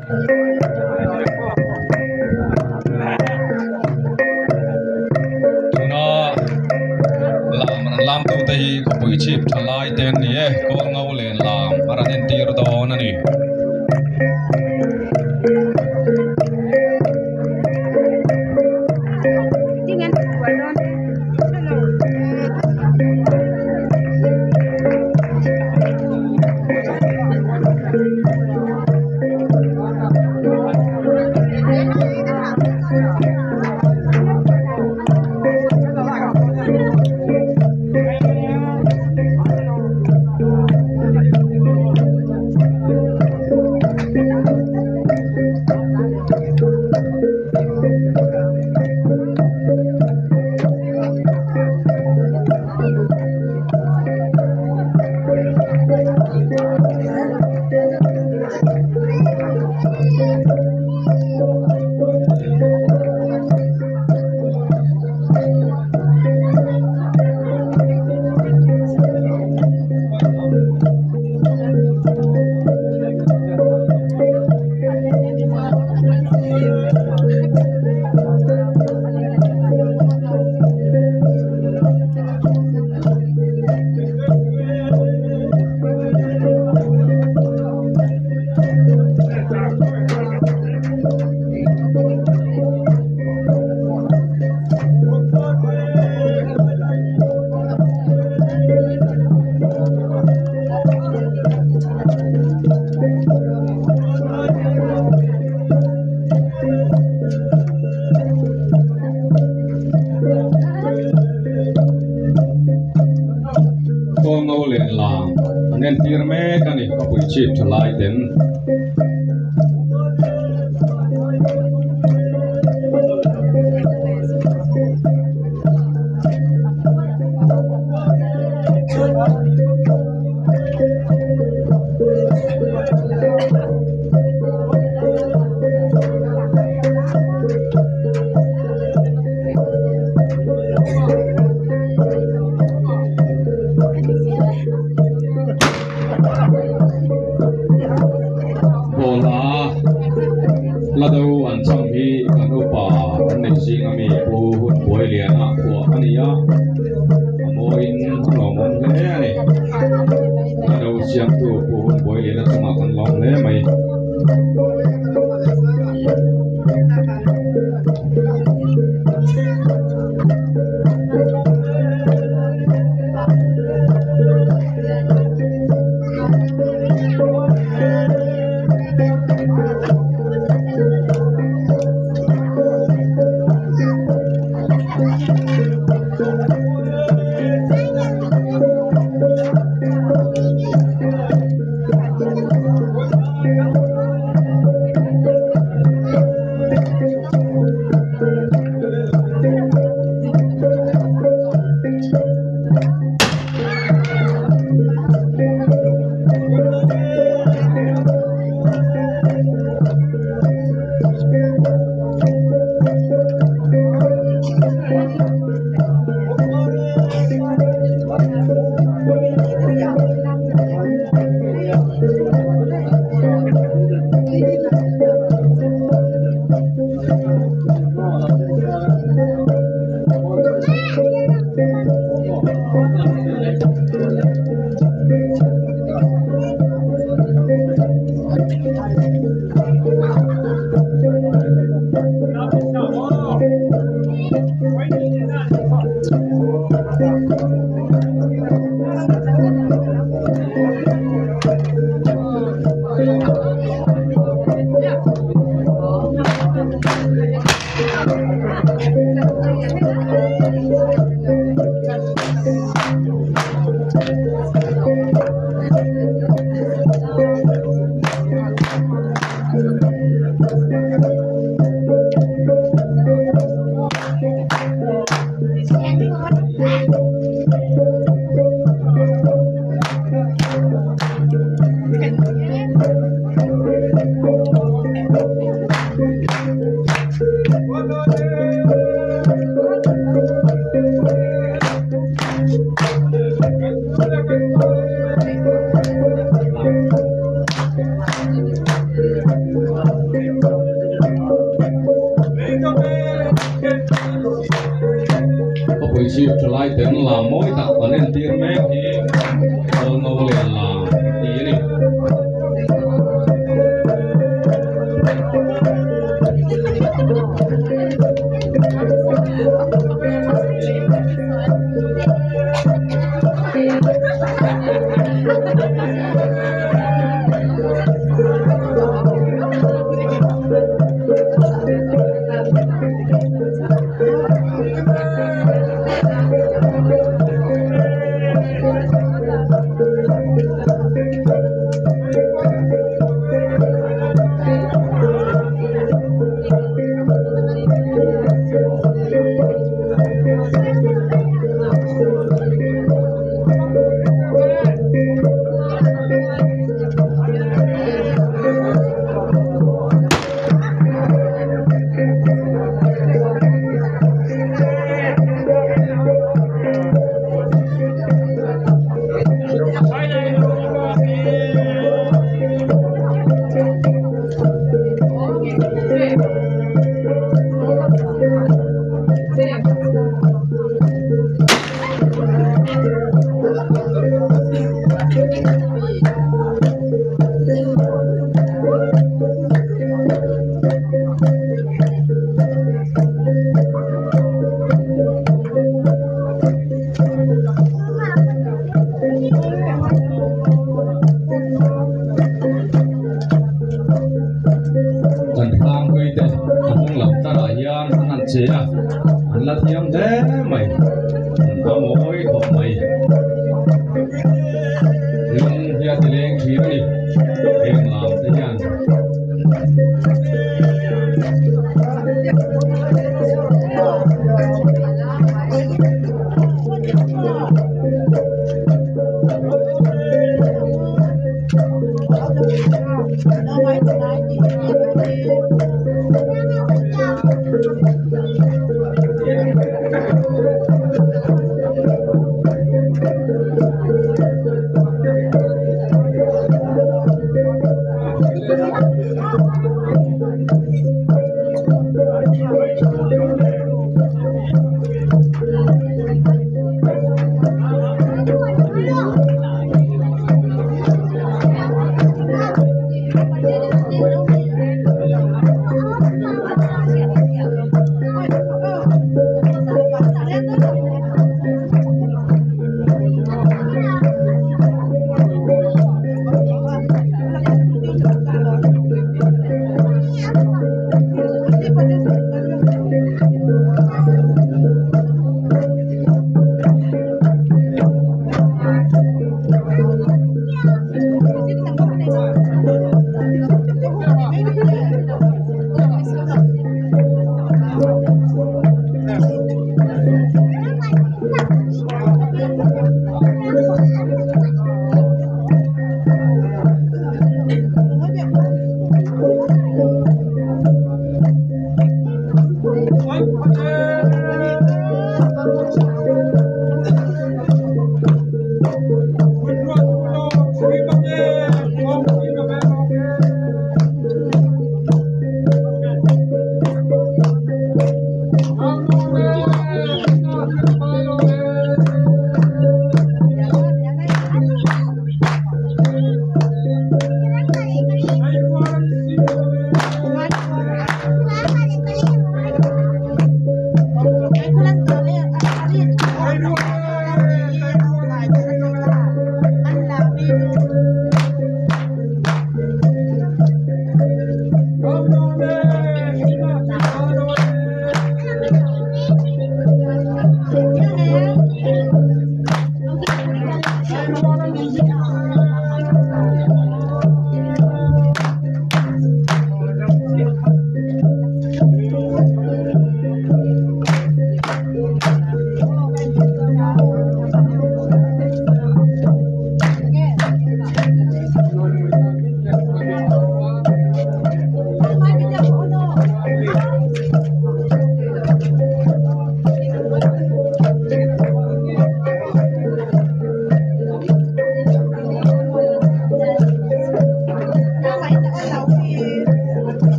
Tuna lam an lam tute hi khawpui chhip tha lai te an ni e kawl ngo len lam a rawn entir dawn a ni. Kawlngo leh lam an entir mek a ni khawpui chhip tha lai ten. Ball a hla do an cham hi kan upa kan neih zing ami Pu Hunbuailiana phuah a ni a, a mawiin a lawmawm hle a ni. Hla do siamtu Pu Hunbuailiana chungah kan lawm hle mai. Serchhip thalai ten lam mawi tak an entir mek hi Kawlno lian lam tih a ni. Kan hranghlui te a hnung lam tarah hian an han che a, an la thiam hle mai, a mawi khawp mai. Lung hi a ti leng thin a ni heng lam te hian.